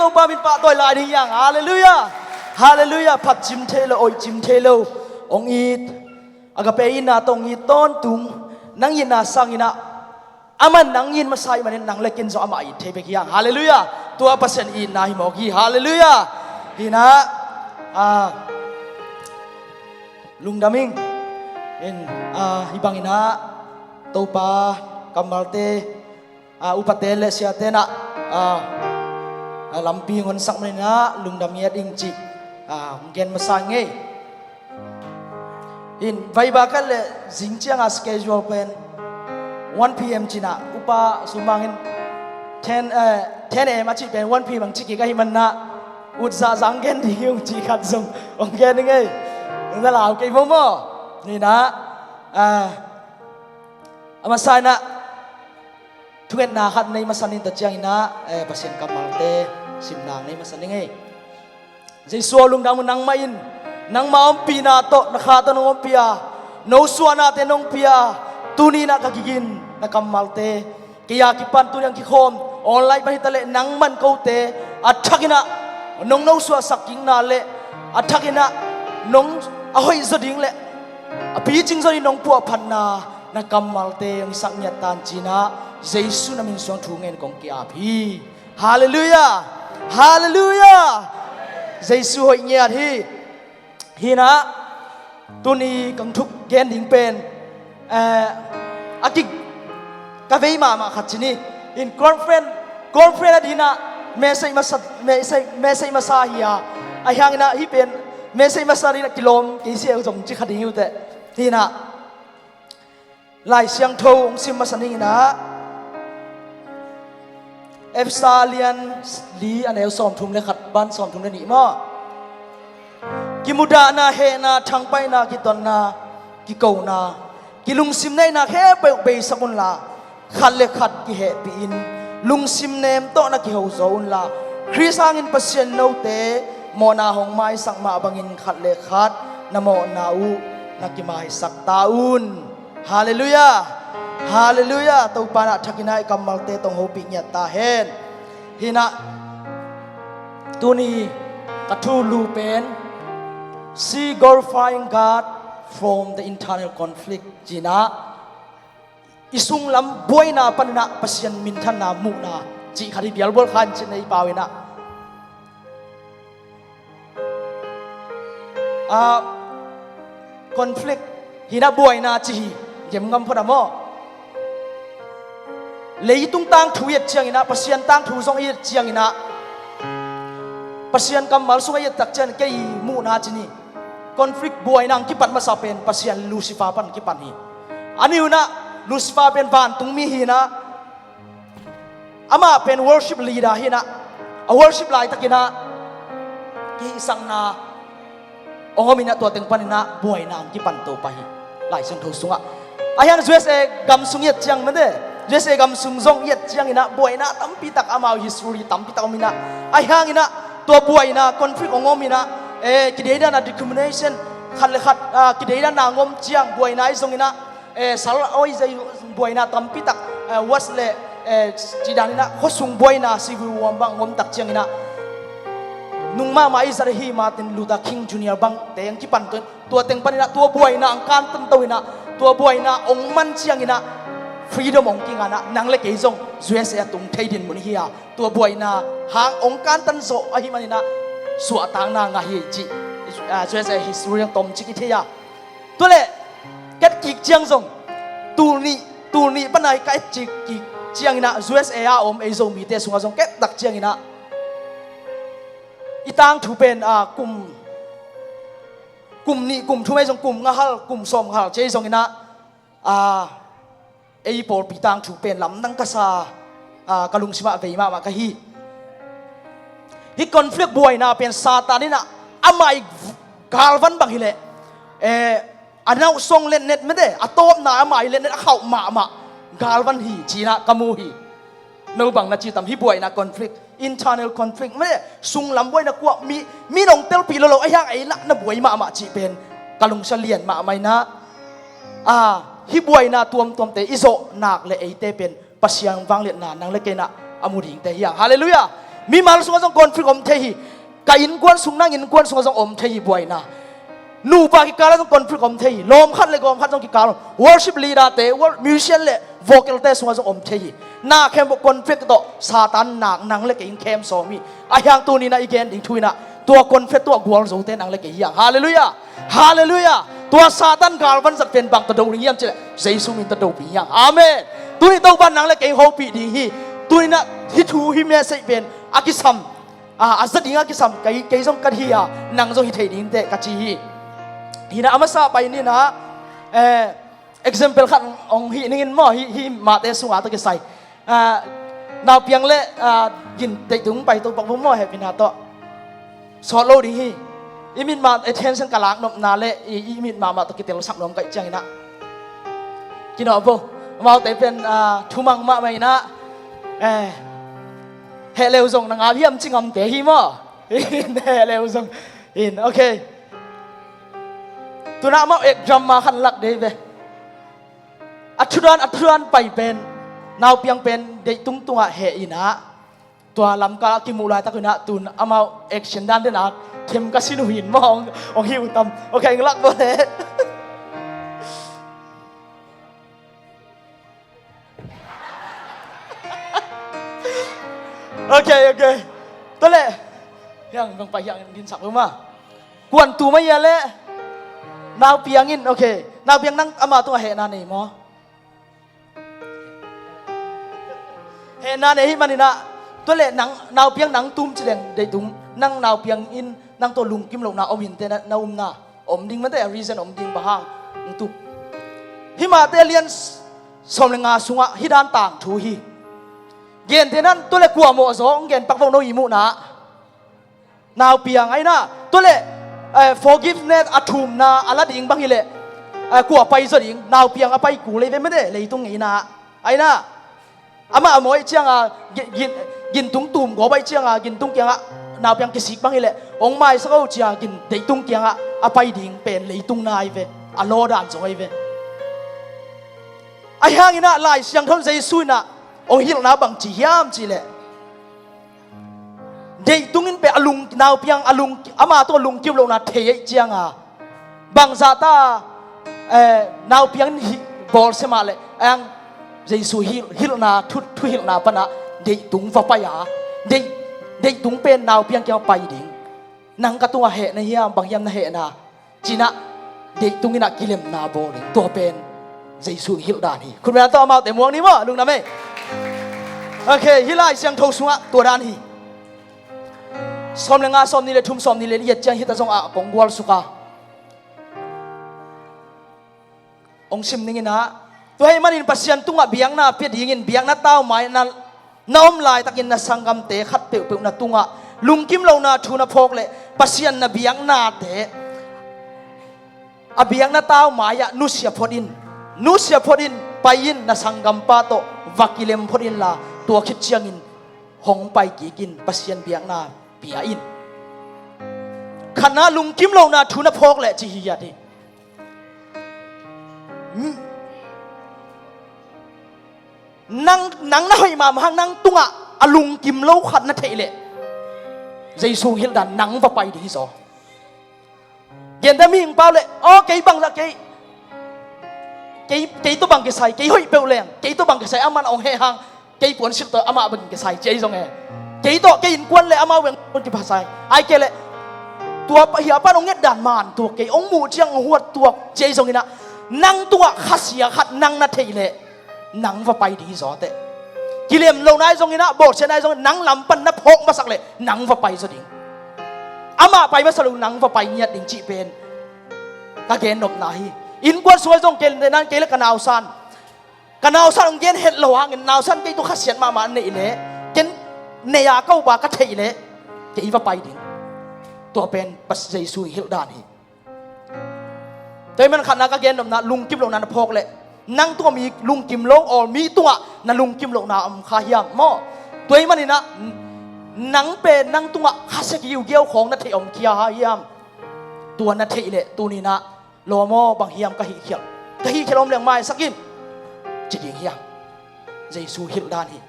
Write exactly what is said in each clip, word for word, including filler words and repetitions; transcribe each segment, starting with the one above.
Topa min pahtawi lai ding hi hang. Halleluiah. Halleluiah. Phat cim thei lo, oih cim thei lo, hong it, agape itna tawh hong it tawntung, nang itna sangin ah, aman nang it masa ahih manin nang le ken zong amah it thei bek hi hang. Halleluiah. Tua Pasian itna hi mawk hi. Halleluiah. Hi in ah, ah, lungdam ing. In, ah, hih bangin ah Topa kammalte, ah, upate le siate in ah, ah, ah, lampi hong honsak manin ah lungdam ngiat ing cih, ah, hong gen masa ing ei. In, Viber ka leh zing ciang a schedule pen one P M ci in ah, upa Sum Mang in ten, eh, ten A M a cih pen one P M hong ci kik ahih manin ah, ut zahzah gen ding hi ung cih khat zong hong gen ing ei. Hong na lau kei maw maw. Ni in ah, ah, a masa in ah, thungetna khat nei masa ning, tua ciangin ah, eh, Pasian kammalte simna nei masa ning ei. Jesu aw, lungdam ung, nangmah in, nangmah ompihna tawh, na kha tawh nong ompih a, nosuahnate nong pia, tuni in ah ka gigin, na kammalte, kei a kipan tuni hong kikhawm, online pan hi ta leh nangman kote a thakin ah nong nosuahsak kikna le a thakin ah nong a hoih zaw ding le a picing zaw ding nong puahphatna, na kammalte hong hisak ngiat ta in ci in ah, Jesu na min suang thu ngen kong ki-ap hi. Halleluiah. Halleluiah. Jesu hoih ngiat hi. Hi in ah, tuni kong thuk gen ding pen, eh, a ki, ka vei mahmah khat ci ni. In conference, conference a ding in ah message masa, message, message masa hi a, ahih hangin ah hih pen message masa ding in ah kilawm kei si e uh zong ci kha ding hi uh teh. Hi in ah, Lai Siangtho hong sim masa ning in ah, Efesa lian li, a neu sawmthum le khat pan sawmthum le nih maw. Kimudahna, hehna, thangpaihna, kitonna, kikona, kilungsim neihna khempeuh beisak unla, khat le khat kihehpih in, lungsim nem tawh na kiho zaw unla, Khrist hangin Pasian note mawhna hong maisak mah bangin khat le khat na mawhna uh na kimaisak ta un. Halleluiah. Halleluiah. Topa in ah thakin ah i kammalte tawh hong hopih ngiat ta hen. Hi in ah, tuni ka thulu pen, See Glorifying God from the Internal Conflict ci in ah, i sunglam buaina panin ah Pasian minthanna muhna cih khat hi. Bialbual khan cin ei pau in ah, ah, conflict hi in ah, buaina ci hi. Gemgam phot a maw. Leitung tangthu i et ciangin ah, Pasian tangthu zong i et ciangin ah, Pasian kammal sungah i et tak ciang kei muhna ci ni. Conflict, buaina hong kipan masa pen Pasian Lucifer pan kipan hi. A ni un ah Lucifer pen vantungmi hi in ah, amah pen worship leader hi in ah, a worship laitakin ah kihihsakna hong om in ah, tua teng panin ah buaina hong kipan to pah hi Lai Siangtho sungah. Ahih hang U S A gam sung i et ciang mate, U S A gam sung zong i et ciangin ah buaina tampi tak, amau history tampi tak om in ah, ahih hangin ah tua buaina, conflict hong om in ah, eh, kideidanna, discrimination, khat le khat, ah, kideidanna hong om ciang buaina ahi zongin ah, eh, sal awi zai buaina tampi tak, eh, West le, eh, cih dan in ah khuasung buaina, civil war bang hong om tak ciangin ah, nung mahmah i zat ahi Martin Luther King Junior bangte hong kipan to in, tua teng panin ah tua buaina hong kantan to in ah, tua buaina hong man ciangin ah freedom hong kinga in ah, nang le kei zong U S A a tung thei dinmun hi a, tua buaina hang hong kantan zawh ahih manin ah suahtakna ngah hi cih, ah, U S A history ah tomcik i thei a. Tua leh ka et kik ciang zong, tul nih, tul nih pan a ka et kik ciangin ah U S A a om ei Zomite sungah zong ka et tak ciangin ah, i tangthu pen, ah, kum, kum nih, kum thum ei zong, kum nga hal, kum sawm nga hal ci ei zongin ah, ah, ei pawlpi tangthu pen lamdang ka sa, ah, ka lungsimah vei mahmah ka hi. Hih conflict, buaina pen Satan in ah amah i galvan bang hi leh, eh, a nauhsong letnet mate, a tawpna amah i letnet a khauh mahmah galvan hi ci in ah ka mu hi. No bang na ci tam, hih buaina conflict, internal conflict mate, sunglam buaina, kua mi, mi nong telpih lo lo, ahih hang ei lah na buai mahmah cih pen ka lungsia lian mahmah in ah, ah, hih buaina tuamtuamte i zawh nak leh eite pen Pasian vangliatna nang le kei in ah a mu dingte hi hang. Halleluiah. Mimal sungah zong conflict om thei hi. Ka innkuan sung, nang innkuan sungah zong om thei hi buaina. Nupa kikal ah zong conflict om thei hi. Lawm khat le gawm khat zong kikal om. Worship leader te, wor-, musician le vocal te sungah zong om thei hi. Na khempeuh conflict tawh Satan nak nang le kei in khem sawm hi. Ahi hang tuni-in ah i gen ding thu in ah tua conflict tungah gualzote nang le kei hi hang. Halleluiah. Halleluiah. Tua Satan galvan zat pen bang tawh do ding hiam cih leh Jesu min tawh dopih hi hang. Amen. Tuni Topa'n nang le kei hopih ding hi. Tuni-in ah hih thu, hih message pen a kisam, a, a za ding a kisam kei, kei zong ka hi a, nang zong hi thei ding teh ka ci hi. Hi-in ah a masa pai ni-in ah, eh, example khat hong hih ning in maw, hih, hih mahte sungah tawh kisai. Ah, naupiang le, ah, gin deitung pai to bak bum maw, hehpihna tawh. Sawt lo ding hi. I mit mah attention ka lak nopna le i, i mit mahmah tawh kitelsak nuam ka hih ciangin ah, kinawh bo. Amaute pen, ah, thumang mahmah in ah, eh, heh leu zong na ngap hiam ci ngamte hi maw. Heh leu zong. In, okay. Tu-in ah amau ek drama khat lak dei ve. A thudan, a thudan pai pen, naupiang pen deitung tungah heh in ah, tua lamkal a kimuh laitak in ah, tu-in amau action dan den ah them ka sin uh hi in maw, hong, hong hi uh tam. Okay, ing lak bo le. Okay, okay. Tua leh hiang bang pai hiang din sak bo ma. Kuan tu mah ia leh. Naupiang in, okay. Naupiang, nang ama tungah hehna nei maw? Hehna nei hi manin ah, tua leh nang, naupiang nang tum ci leng deitung, nang naupiang in nang tawh lungkim lohna om hi inteh, na, na upna om ding mah inteh, a reason om ding, bang hang nang tum. Hih mahte a lian s-, sawm le nga sungah hih dan tangthu hi. Gente nan, tua leh kua mawh zaw, hong gen pak vo, no i muhna. Naupiang ahi na, tua leh, eh, forgiveness a thumna a la ding bang hi leh, eh, kua pai zaw ding, naupiang a pai kul hi ve mah inteh, leitung ngeina. Ahi na, amah a mawi ciangah, gi-, gin, gintung tum gawp ahih ciangah, gintung kiangah naupiang kisik bang hi leh, hong maisak o ci-a, gin deitung kiangah a pai ding pen leitung na hi ve, a law dan zong ahi ve. Ahi hangin ah Lai Siangtho in, Jesu in ah hong hilhna bang ci hiam cih leh, deitung in pen a lung, naupiang a lung, ama tawh lungkim lohna thei ahih ciangah, bangzah ta, eh, naupiang in hih bawlsia mah leh, ang Jesu hilh, hilhna, thu, thuhilhna pan ah deitung va pai a, dei, deitung pen naupiang kiang pai ding. Nang ka tungah heh na hiam, bang hiam na hehna ci-in ah, deitung in ah kilemna bawl in, tua pen Jesu hilh dan hi. Khutbetna tawh amaute muak ni maw, lungdam ei. Okay, hih Lai Siangtho sungah tua dan hi. Sawm le nga, sawmnih le thum, sawmnih le li et ciang hih ta zong ah kong gualsuk a, hong sim ning in ah, tua ahih manin Pasian tungah biakna pia dingin biakna tau mai-ah na, na om laitakin na sanggamte khat peuhpeuh na tungah lungkim lohna thu na phawk leh, Pasian na biaknate, a biakna tau mai-ah nusia phot in, nusia phot in, pai in, na sanggampa tawh va kilem phot inla, tua khit ciangin hong pai kik in, Pasian biakna pia in. Khatna, lungkim lohna thu na phawk leh ci hi a, hi. Nang, nang na hoih mahmah hang, nang tungah a lungkim lo khat na theih leh, Jesu hilh dan, nang va pai ding hi zaw. Gente mihing pau leh, aw, kei bangzah, kei, kei, kei tawh bang kisai, kei hoih peuh leng, kei tawh bang kisai, aman hong heh hang, kei puansilh tawh amah bang kisai ci ahi zong e. Kei tawh, kei innkuan le amau veng puan kipha sai. Ahih kei leh, tua pa, hih a pan hong nget dan man tuak, kei hong muh ciang hong huat tuak ci ahi zongin ah, nang tungah khasia khat nang na theih leh, nang va pai ding hi zaw teh. Kilem lohna ahi zongin ah, bawlsiatna ahi zongin, nang lam pan na phawk masak leh, nang va pai zaw ding. Amah pai masa lo, nang va pai ngiat ding cih pen ka gennopna hi. Innkuan sung ahi zong, kei le, kei le ka nausan, ka nausan hong gen het lo hangin, nausan kei tawh khasiat mahmah neih leh, ken nei a ka upa ka theih leh, kei va pai ding. Tua pen Pasian Jesu hilh dan hi. Tua ahih man khatna ka gennopna, lungkim lohna na phawk leh, nang tungah mi lungkim lo, aw, mi tungah na lungkim lohna om kha hiam maw? Tua ahih manin ah, nang pen nang tungah khasia kigiugiau khawng na theih om khia hiam? Tua na theih leh, tuni-in ah, lawm aw, bang hiam ka hihkhialh, ka hihkhialh om leng maisak in, ci ding hi hang. Jesu hilh dan hi.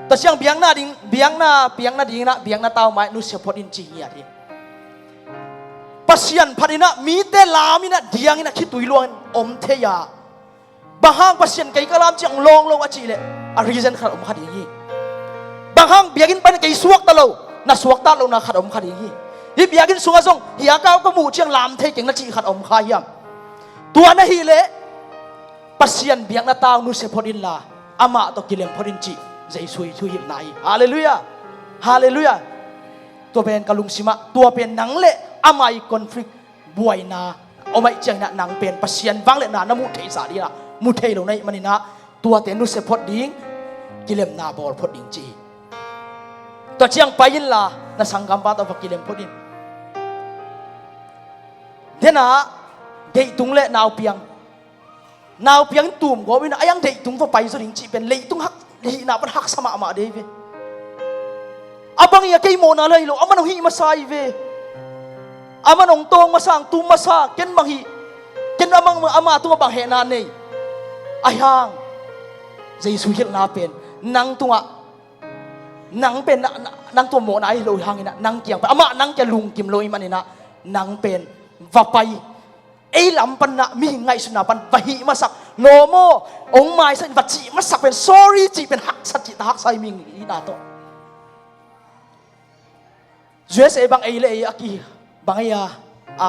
Tua ciang biakna ding, biakna, biakna ding inah, biakna tau mai nusia phot in ci ngiat hi. Pasian phat inah, mite lam inah, diang inah, khitui luang in om thei a. Bang hang Pasian kei ka lam ciang lawng lo a cih leh, a reason khat om kha ding hi. Bang hang biakinn pan kei suakta lo, na suakta lohna khat om kha ding hi. Hih biakinn sungah zong, hih a kau ka muh ciang lam thei keng na cih khat om kha hiam. Tua na hih leh, Pasian biakna tau nusia phot inla, amah tawh kilem phot in cih Jesu i thuhilhna hi. Halleluiah. Halleluiah. Tua pen ka lungsimah, tua pen nang le amah i conflict, buaina om ahih ciangin ah nang pen Pasian vangliatna na muh theihsa ding ah, mu thei lo na hih manin ah, tuate nusia phot ding, kilemna bawl phot ding ci hi. Tua ciang pai inla, na sanggampa tawh va kilem phot in. Denah, deihtung le naupiang, naupiang in tum gawp inah, a iang deihtung va pai zaw ding cih pen, leitung hak, hihna pan haksa mahmah dei ve. A bang hi a, kei mawhna la hi lo, aman hong hih masa hi ve. Aman hong tawng masa, hong tum masa, ken bang hih, ken amah, ama tungah bang hehna nei. Ahi hang, Jesu hilhna pen, nang tungah, nang pen, na, na, nang tungah mawhna hi lo hangin ah, nang kiang pen, amah nang kiang lungkim lo ahih manin ah, nang pen, va pai. Ei lam pan ah, mihing ngaihsutna pan, va hih masak, lawm aw, hong maisak, va cih masak pen, sorry cih pen, haksa cih ta, haksa hi mihing hihna tawh. U S A bang ei le ei a ki, bang ei a, a,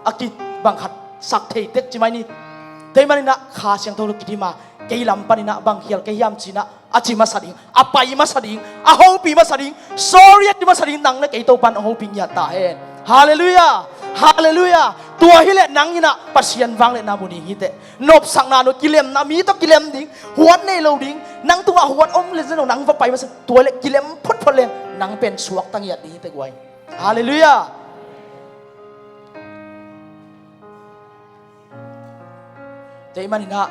a ki bang khat sak thei tek ci mai ni. Tua ahih manin ah Kha Siangtho tawh kidim a, kei lam panin ah bang khial kei hiam ci-in ah, a ci masa ding, a pai masa ding, a hopih masa ding, sorry a ci masa ding, nang le kei Topa'n hong hopih ngiat ta hen. Halleluiah. Halleluiah. Tua hi leh nang in ah Pasian vangliatna mu ding hi teh. Nopsakna, no, kilemna, mi tawh kilem ding, huat nei lo ding, nang tungah huat om le zen lo, nang va pai masa, tua le kilem photphot leng, nang pen suakta ngiat ding hi teh guai. Halleluiah. Tua ahih manin ah,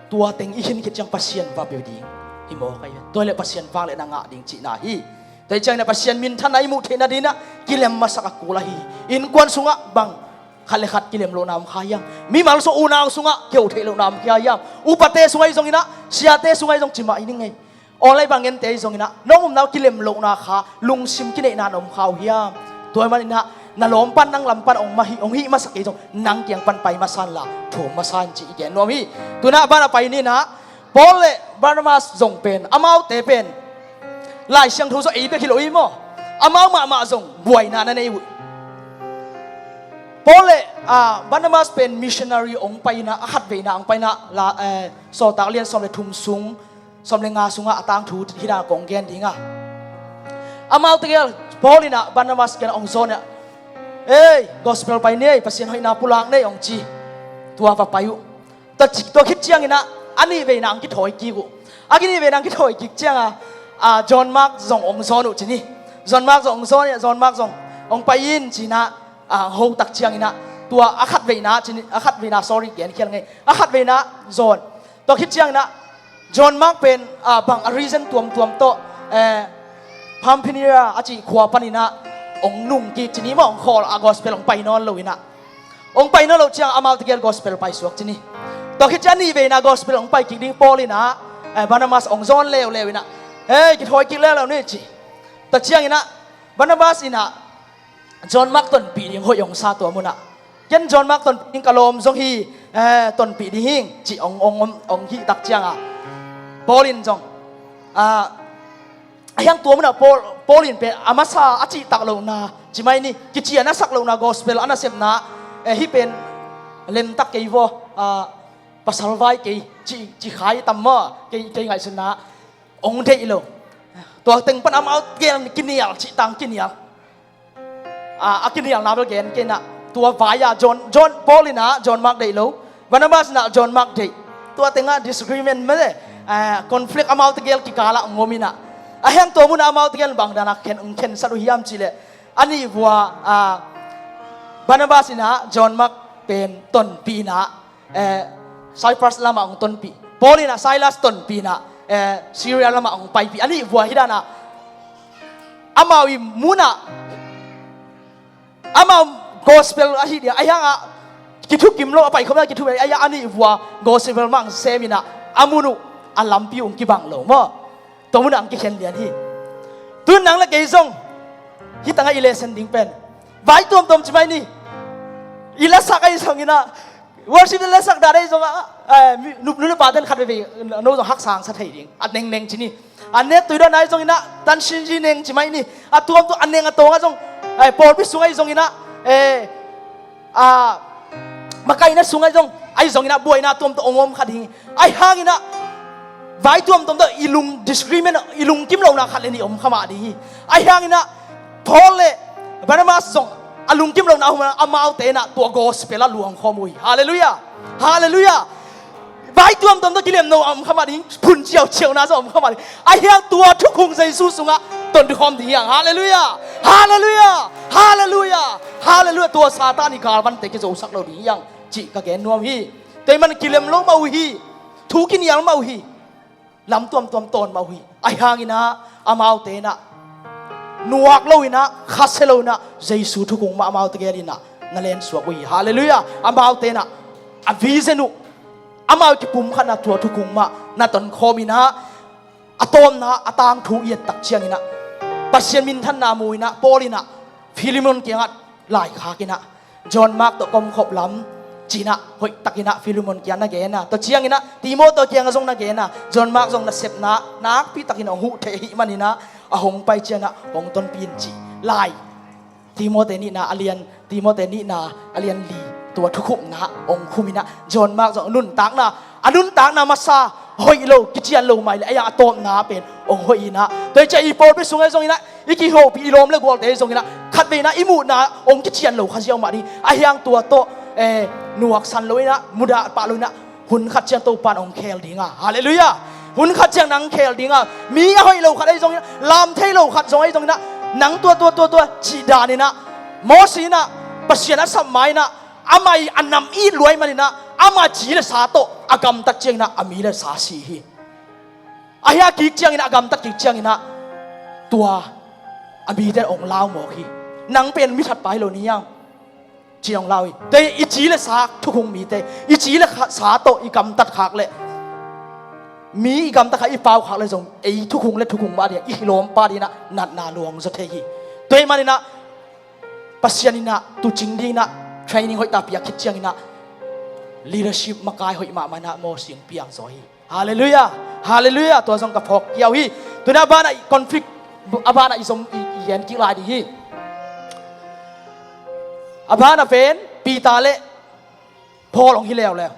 tua teng i hin khit ciang Pasian va pia ding i mawk ahi ve. Tua le Pasian vangliatna ngah ding cihna hi. Tua ahih ciangin ah Pasian minthanna i muh theihna dingin ah, kilem masak a kul ahi hi. Innkuan sungah bang khat le khat kilem lohna om kha hiam? Mimal sung, unau sungah kiho theih lohna om kha hiam? Upate sungah hi zongin ah, siate sungah hi zong ci mah hi ning ei. Aw lai bang, ngente hi zongin ah, nong omna uh kilem lohna kha, lungsim kineihna na om kha uh hiam? Tua ahih manin ah, na lawm pan, nang lam pan hong mah hih, hong hih masa kei zong, nang kiang pan pai masa inla, thum masa in ci i gen nuam hi. Tu-in ah ban ah pai ni in ah, Paul le Barnabas zong pen, amaute pen, Lai Siangtho zong ei bek hi lo hi maw, amau mahmah zong buaina na nei uh. Paul le, ah, Barnabas pen missionary hong pai in ah, a khatveina hong pai in ah, la, eh, Sawltak lian sawm le thum sung, sawm le nga sungah a tangthu hih dan kong gen ding a. Amaute gel Paul in ah Barnabas kiang hong zawn in ah, "Ei, gospel pai ni ei, Pasian hoihna pulak ni ei," hong ci. Tua va pai uh. Tua ci, tua khit ciangin ah, a nihveina hong kithawi kik uh. A nihveina hong kithawi kik ciangin ah, ah, John Mark zong hong zawn uh ci ni. John Mark zong hong zawn in ah, John Mark zong hong pai in ci-in ah, ah, hong ho tak ciangin ah, tua a khatveina ci ni, a khatveina, sorry, gen khial ngei. A khatveina zawn. Tua khit ciangin ah, John Mark pen, ah, bang a reason tuamtuam tawh, eh, Pamphylia a cih khua panin ah hong nung kik ci ni maw, hong khawl a, gospel hong pai nawn lo in ah. Hong pai nawn loh ciang amaute gel gospel paisuak ci ni. Tua khit ciang a nihveina gospel hong pai kik ding Paul in ah, eh, Barnabas hong zawn leuleu in ah, "Hei, kithawi kik leuleu ni," ci. Tua ciangin ah, Barnabas in ah, John Mark tonpih ding hoih hong sa tua munah. "Ken John Mark tonpih ding ka lawm zong hi, eh, tonpih ding hing," ci hong, hong, hong, hong hih tak ciangin ah, Paul in zong, ah, a hiang tua munah Paul, Paul in pen a masa a cihtak lohna, ci mai ni, kici a nasak lohna gospel a nasepna, eh, hih pen lemtak kei vaw, ah, pasal vai kei, ci, ci khai tam maw, kei, kei ngaihsutna, hong deih lo. Tua teng pan amau gel kinial, cih tang kinial. Ah, a kinialna bel gen kei in ah, tua vai-ah John, John, Paul in ah John Mark deih lo, Barnabas in ah John Mark deih. Tua tengah disagreement mah le, ah, conflict amaute gel kikalah hong om in ah. A hiang tua munah amaute gel bang dan a khen, hong khensat uh hiam cih leh, a nih vua, ah, Barnabas in ah John Mark pen tonpih in ah, eh, Cyprus lamah hong tonpih. Paul in ah Silas tonpih in ah, eh, Syria lamah hong paipih. A nih vua hih dan ah, amau i munah, amau gospel ahih dia, a hiang ah kithukim lo, a paikhopna kithukim lo, a hiang a nih vua gospel mah hong sem in ah, a mun uh, a lampi uh hong kibang lo maw. Tua munah ang kikhen lian hi. Tun nang le kei zong hih tangah i lesson ding pen vai tuamtuam ci mai ni. I lasak ahi zongin ah, worship i lasak dan ahi zongah, eh, mi, nu, nu le paten khat veivei no zong haksa hangsa thei ding. A nengneng ci ni. A nek tui dawn ahi zongin ah, tan sinzi neng ci mai ni. A tuamtuam a neng a tawngah zong, eh, pawlpi sung ahi zongin ah, eh, a, makaihna sung ahi zong, ahi zongin ah buaina tuamtuam ong om kha ding hi. Ahi hangin ah vai tuamtuam tawh i lung disagreement, i lungkim lohna khat le nih om kha mah ding hi. Ahi hangin ah Paul le Barnabas zong a lungkim lohna om, amaute in ah tua gospel ah luang khawm uh hi. Halleluiah. Halleluiah. Vai tuamtuam tawh kilem no a om kha mah ding, phun ciauciauna zong a om kha mah ding. Ahi hang tua thukhung Jesu sungah ton khawm ding hi hang. Halleluiah. Halleluiah. Halleluiah. Halleluiah. Tua Satan i galvante kizosak lo ding hi hang cih ka gen nuam hi. Tua ahih man kilem lo mah uh hi. Thu kinial mah uh hi. Lam tuamtuam tawn mah uh hi. Ahi hangin ah amaute in ah nuak loin ah, khasia loin ah, Jesu thukhung mah amaute gel in ah na lensuak uh hi. Halleluiah. Amaute in ah a vision uh, amau kipumkhatna tua thukhung mah na tonkhawm in ah, a tawpna a tangthu i et tak ciangin ah Pasian minthanna mu in ah Paul in ah Philemon kiangah laikhak in ah John Mark tawh ka omkhop lam ci-in ah hoihtakin ah Philemon kiang na gen a, tua ciangin ah Timothy kiangah zong na gen a, John Mark zong nasepna nakpitakin hong huh thei ahih manin ah a hong pai ciangin ah hong tonpih in ci. Lai Timothy nihna a lian, Timothy nihna a lian li, tua thukhupna hong khum in ah John Mark zong nuntakna, a nuntakna masa hoih lo, kician lo mah leh, a, a tawpna pen hong hoih in ah, tua hi ciang i pawlpi sung ahi zongin ah, i kihopih i lawm le gualte ahi zongin ah, khatvei in ah i muhna hong kician lo kha ziau mah ding. Ahi hang tua tawh, eh, nuaksan lo in ah, mudah pah lo in ah, hun khat ciang Topa in hong khel ding a. Halleluiah. Hun khat ciang nang khel ding a. Mi a hoih lo khat ahi zongin ah, lam thei lo khat zong ahi zongin ah, nang tua, tua, tua, tua cih dan in ah, Moses in ah Pasian a sap ma in ah, amah i a nam it lua ahih manin ah, ama ci le sa tawh a gamtat ciangin ah a mi le sa si hi. Ahi a kik ciangin ah, a gamtat kik ciangin ah, tua a mite in hong lau mawk hi. Nang pen mi thatpa hi lo ni hiam, ci-in hong lau hi. Tua i ci le sa thukhung mite, i ci le kha-, sa tawh i gamtat khak leh, mi i gamtat khak, i pau khak leh zong, ei thukhung le thukhung mah ding ah, i lawmpa ding in ah natna luang zaw thei hi. Tua ahih manin ah Pasian in ah tuucing ding in ah training hoihtak piak khit ciangin ah, leadership makai hoih mahmah in ah Moses hong piang zaw hi. Halleluiah. Halleluiah. Tua zong ka phawk kiau hi. Tu in ah a banah conflict, a banah i zom, i, i gen kik lai ding hi. A banah pen Peter le Paul hong hi leuleu.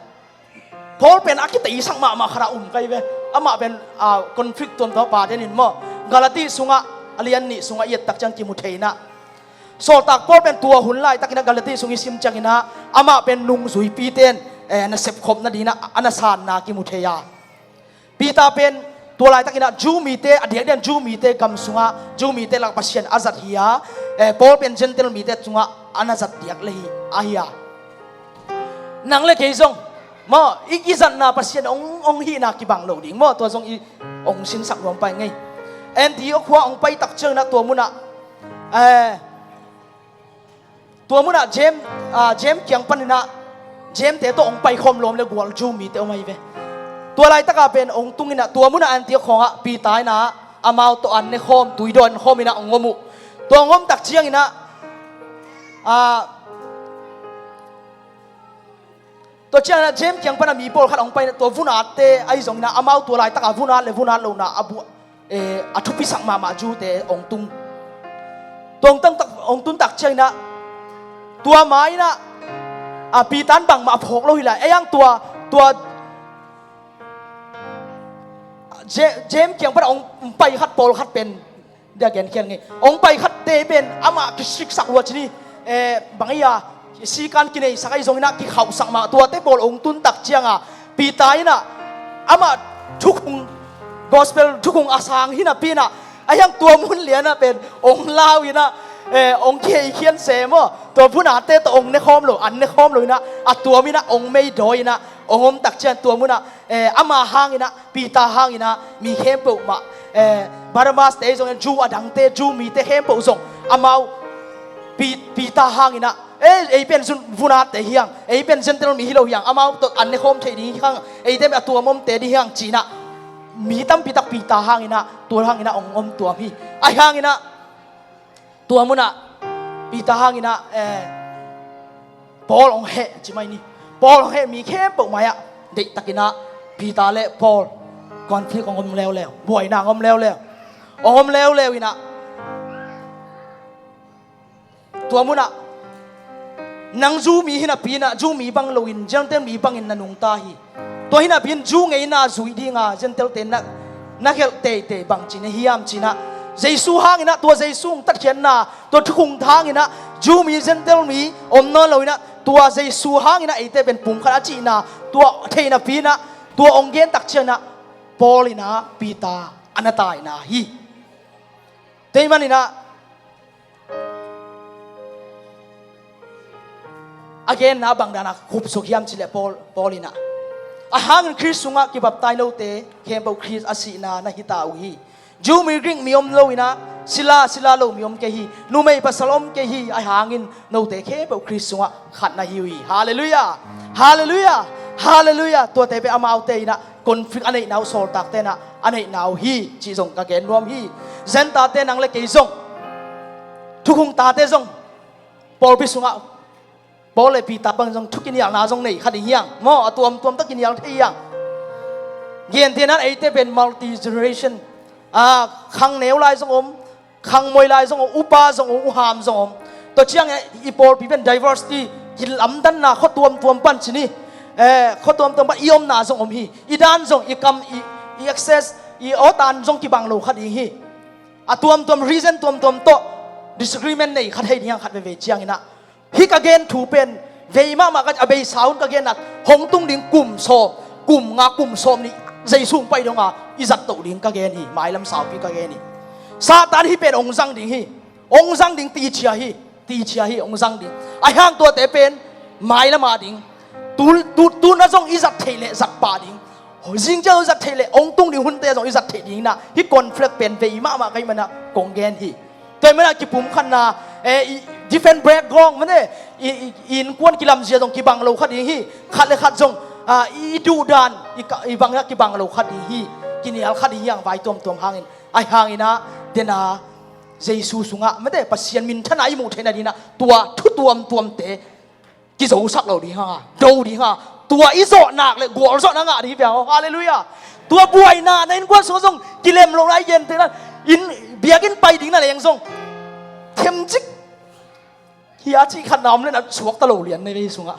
Paul pen a kiteisak mahmah khat ah um kha hi ve. Amah pen, ah, conflict tuamtuam a pate in maw, Galati sungah, a lian nih sungah i et tak ciang kimu thei in ah, Sawltak Paul pen tua hun laitakin ah Galati sung i sim ciangin ah, amah pen nungzuipite in, eh, nasep khop nading in ah a na sanna kimu thei a. Peter pen tua laitakin ah Jew mite, a diakdiakin Jew mite gam sungah, Jew mite lak Pasian a zat hi a, eh, Paul pen Gentile mite sungah a na zat diak le hi, ahi a. Nang le kei zong maw, i, i zatna Pasian hong, hong hihna kibang lo ding maw, tua zong i hong sinsak nuam pai ngei. Antioch khua hong pai tak ciangin ah tua munah, eh, tua munah James, ah, James kiang panin ah, James te tawh hong paikhawm lawm le gual Jew mite om ahi ve. Tua laitakah pen hong tung in ah, tua munah Antioch khawngah Peter in ah amau tawh an ne khawm, tui dawn khawm in ah hong om uh. Tua hong om tak ciangin ah, ah, tua ciangin ah James kiang pan a mi pawlkhat hong pai in ah, tua vun atte ahi zongin ah, amau tua laitakah vun at le vun at lohna a buh, eh, a thupisak mahmah Jew te hong tung. Tua hong tun tak, hong tun tak ciangin ah, tua ma in ah, a, Peter in bangmah a phawk lo hi lai. Ahi hang tua, tua, Je-, James kiang pan a hong pai khat pawlkhat pen, dia gen khial ngei. Hong pai khatte pen amah kisiksak lua ci ni, eh, bang ei a, sikan kineisak ahi zongin ah kikhauhsak mah, tuate pawl hong tun tak ciangah Peter in ah amah thukhung, gospel thukhung a sang hi napi in ah, ahi hang tua mun lianah pen hong lau in ah, eh, hong kihei khian se maw. Tua vun atte tawh hong ne khawm lo, an ne khawm lo in ah, a tuam in ah hong meidawi in ah hong om tak ciang tua munah, eh, ama hangin ah, Peter hangin ah, mi khempeuh mah, eh, Barnabas te zong, Jew a dangte, Jew mite khempeuh zong, amau Pe-, Peter hangin ah, eh, ei pen zun-, vun atte hi hang, ei pen Gentile mi hi lo hi hang, amau tawh an ne khawm thei ding hi hang, eite a tuam omte ding hi hang ci-in ah, mi tampi tak Peter hangin ah, tua hangin ah hong om tuam hi. Ahi hangin ah tua munah Peter hangin ah, eh, Paul hong heh ci mai ni. Paul hong heh mi khempeuh mai-ah deihtakin ah Peter le Paul conflict hong om leuleu, buaina hong om leuleu. Hong om leuleu in ah tua munah nang Jew mi hi napi-in ah Jew mi bang loin Gentile mi bangin na nungta hi. Tua hi napi-in Jew ngeina zui dinga Gentile-te na, na gelh teitei bangci na hiam ci-in ah, Jesu hangin ah tua Jesu hong tatkhiatna, tua thukhun hangin ah Jew mi Gentile mi om nawn loin ah tua Jesu hangin ah eite pen pumkhat a cihna tua thei napi-in ah tua hong gen tak ciangin ah Paul in ah Peter a na taina hi. Tua ahih manin ah a genna bang dana khupsuk hiam cih leh Paul, Paul in ah, a hangin Khrist sungah kibaptize lote khempeuh Khrist a sihna na hi ta uh hi. Jew mi Greek mi om lo in ah, sila, sila lo mi om kei hi, numei pasal om kei hi, a hangin note khempeuh Khrist sungah khat na hi uh hi. Halleluiah. Halleluiah. Halleluiah. Tuate pen amaute in ah conflict a neihna uh, sawltakte in ah a neihna uh hi cih zong ka gen nuam hi. Zentate nang le kei zong, thukhun tate zong, pawlpi sungah Paul le Peter bang zong thu kinialna zong nei kha ding hiang maw, a tuamtuam tawh kinial thei hiang. Gentehna-in eite pen multi generation, a, khangneu lai zong om, khangmoi lai zong om, upa zong om, uham zong om. Tua ciangin i pawlpi pen diversity, kilamdanna khua tuamtuam pan ci ni, eh, khua tuamtuam pan i omna zong om hi. I dan zong, i kam, i, i access, i awtan zong kibang lo kha ding hi. A tuamtuam, reason tuamtuam tawh disagreement nei kha thei ding hiang khat veivei ciangin ah. Hih ka gen thu pen vei mahmah ka, a beisa un ka gen a, hong tung ding kum sawm, kum nga, kum sawm nih Jesu hong pai donga i zat toh ding ka gen hi, mailam saupi ka gen hi. Satan hih pen hong zang ding hi, hong zang ding, tichia hi, tichia hi, hong zang ding. A hang tuate pen mailam a ding. Tu, tu, tu na zong i zat theih leh zat pah ding. Zingciang zong zat theih leh hong tung ding hunte zong i zat theih ding in ah, hih conflict pen vei mahmah ka hih manin ah kong gen hi. Tua ahih manin ah kipumkhatna, eh, i different background mate, i, i, i innkuan kilamzia zong kibang lo kha ding hi. Khat le khat zong, ah, i, i duhdan, i ka, i bang ah kibang lo kha ding hi. Kinial kha ding hi hang vai tuamtuam hangin. Ahi hangin ah, dena Jesu sungah mate, Pasian minthanna i muh theihna dingin ah tua thu tuamtuamte kizosak lo ding hang a, do ding hang a, tua i zawh nak le gualzawhna ngah ding hi piang aw. Halleluiah. Tua buaina na innkuan sungah zong kilem lo lai, gentehna-in biakinn pai ding na leng zong themcik hi a cih khatna om le na suakta lo lian na vei sungah.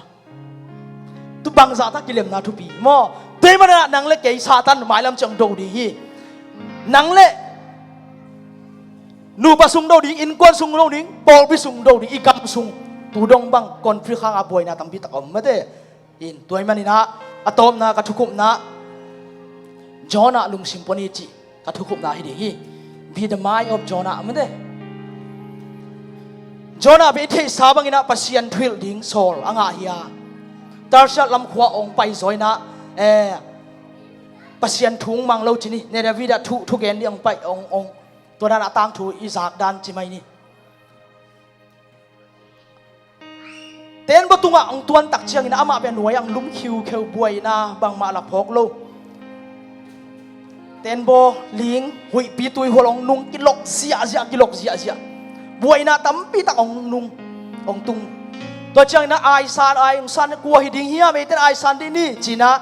Tu bangzah ta kilemna thupi maw. Tua ahih manin ah nang le kei Satan mailam ciang do ding hi. Nang le nupa sung do ding, innkuan sung do ding, pawlpi sung do ding, i gam sung. Tu dong bang conflict hang a buaina tampi tak a om mate. In, tua ahih manin ah, a tawpna ka thukhupna, Jonah lungsim pua ni cih ka thukhupna hi ding hi. Be the mind of Jonah mate. Jonah bel i theihsa bangin ah Pasian thuhilh ding sawl a ngah hi a, Tarshish lam khua hong pai zaw in ah, eh, Pasian thu hong mang lo ci ni, Nineveh ah thu, thugen ding hong pai, hong, hong, tua dan a tangthu i zak dan ci mai ni. Tenbaw tungah hong tuan tak ciangin amah pen nuai-ah hong lum khiukheu, buaina bangmah la phawk lo. Tenbaw ling, huihpi tuihual hong nung, kilok ziahziah, kilok ziahziah. Buaina tampi tak hong nung, hong tung. Tua ciangin ah aisan, ai hong san, kua hi ding hiam, eite in aisan dih ni ci-in ah,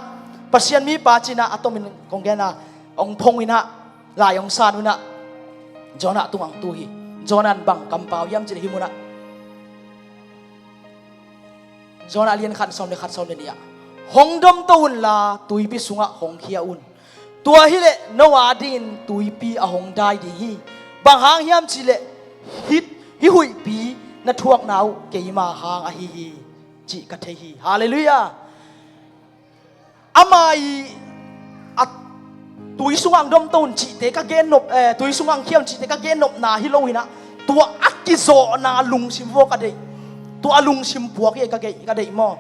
Pasian mipa ci-in ah a tomin kong gen a, hong phong in ah, lai hong san un ah, Jonah tungah hong tu hi. Jonah in bang kampau hiam cih leh hih munah, Jonah lian khat, sawm le khat, sawm le nih ah, hong domto unla tuipi sungah hong khia un. Tua hileh no adingin tuipi a hong dai ding hi. Bang hang hiam cih leh hih, hih huihpi na thuakna uh keima hang ahi hi, cih ka thei hi. Halleluiah. Ama i, a, tui sungah hong domto un cihte ka gennop, eh, tui sungah hong khia un cihte ka gennopna hi lo in ah, tua a kizawhna lungsim vua ka deih. Tua a lungsim puak hi ka deih, ka deih maw.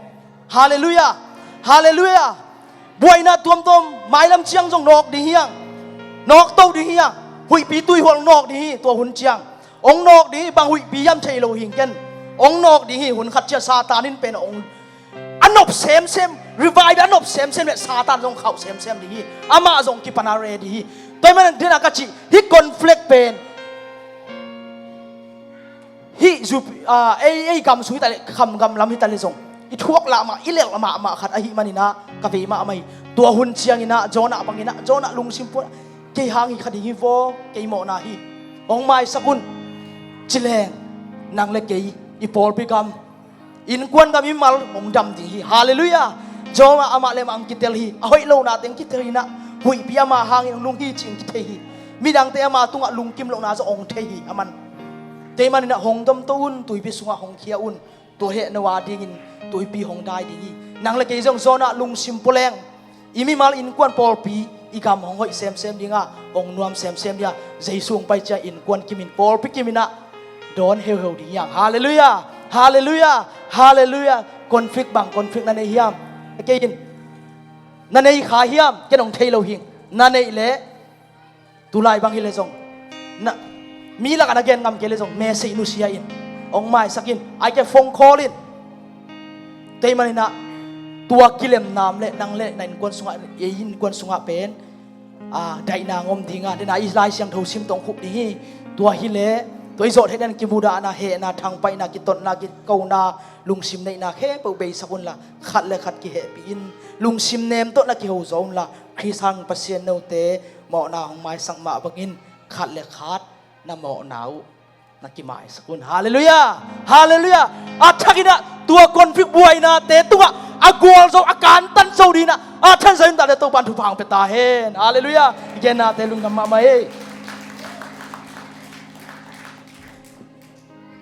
Halleluiah. Halleluiah. Buaina tuamtuam mailam ciang zong nawk ding hi hang. Nawkto ding hi hang. Huihpi tuihual nawk ding hi tua hun ciang. Hong nawk ding hi, bang huihpi hiam thei lo hi ken. Hong nawk ding hi, hun khat ciang Satan in pen hong, a nop semsem, revival a nop semsem le Satan zong khauh semsem ding hi. Amah zong kipana ready hi. Tua ahih manin dena ka cih hih conflict pen hih zu, ah, ei, ei gam sung hi ta le, kham gam lam hi ta le zong i thuak lah mah, i lelh mahmah khat ahih manin ah ka vei mahmah hi. Tua hun ciangin ah Jonah bangin ah, Jonah lungsim pua, kei hang hi kha ding hi vaw, kei mawhna hi, hong maisak un, ci leng nang le kei, i pawlpi gam, innkuan gam, i mimal hong dam ding hi. Halleluiah. Jonah amah le amah hong kitel hi. A hoih lohna teng kitel hi in ah, huihpi ama hangin hong nung hi cih hong kithei hi. Midangte ama tungah lungkim lohna zong hong thei hi. Aman, tua ahih manin ah hong domto un, tuipi sungah hong khia un. Tua heh no a dingin tuipi hong dai ding hi. Nang le kei zong Jonah lungsim pua leng, i mimal, innkuan, pawlpi, i gam hong hoih semsem ding a, hong nuam semsem ding a, Jesu hong pai ciang innkuan kimin, pawlpi kimin ah dawn heuheu ding hi hang. Halleluiah. Halleluiah. Halleluiah. Conflict bang conflict na nei hiam? Kei in, na nei kha hiam? Ken hong thei lo hing. Na neih leh, tulai bang hi leh zong, na, mi lakah na gen ngam kei leh zong, message nusia in, hong maisak in, ahih kei leh phone call in. Tua ahih manin ah tua kilemna om leh nang le na innkuan sungah, ei innkuan sungah pen, ah, daihna hong om ding a, dena i Lai Siangtho sim tawh hong khup ding hi. Tua hi leh tua i zawh theih nading kimudahna, hehna, thangpaihna, kitotna, kikona, lungsim neihna khempeuh beisak unla, khat le khat kihehpih in, lungsim nem tawh na kiho zaw unla, Khrist hang Pasian note mawhna hong maisak mah bangin khat le khat na mawhna uh na kimaisak un. Halleluiah. Halleluiah. A thakin ah tua conflict buainate tungah a gualzo, a kantan zo dingin ah a thakin zai un ta le Topa'n thupha hong pia ta hen. Halleluiah. I gennate lungdam mahmah ei.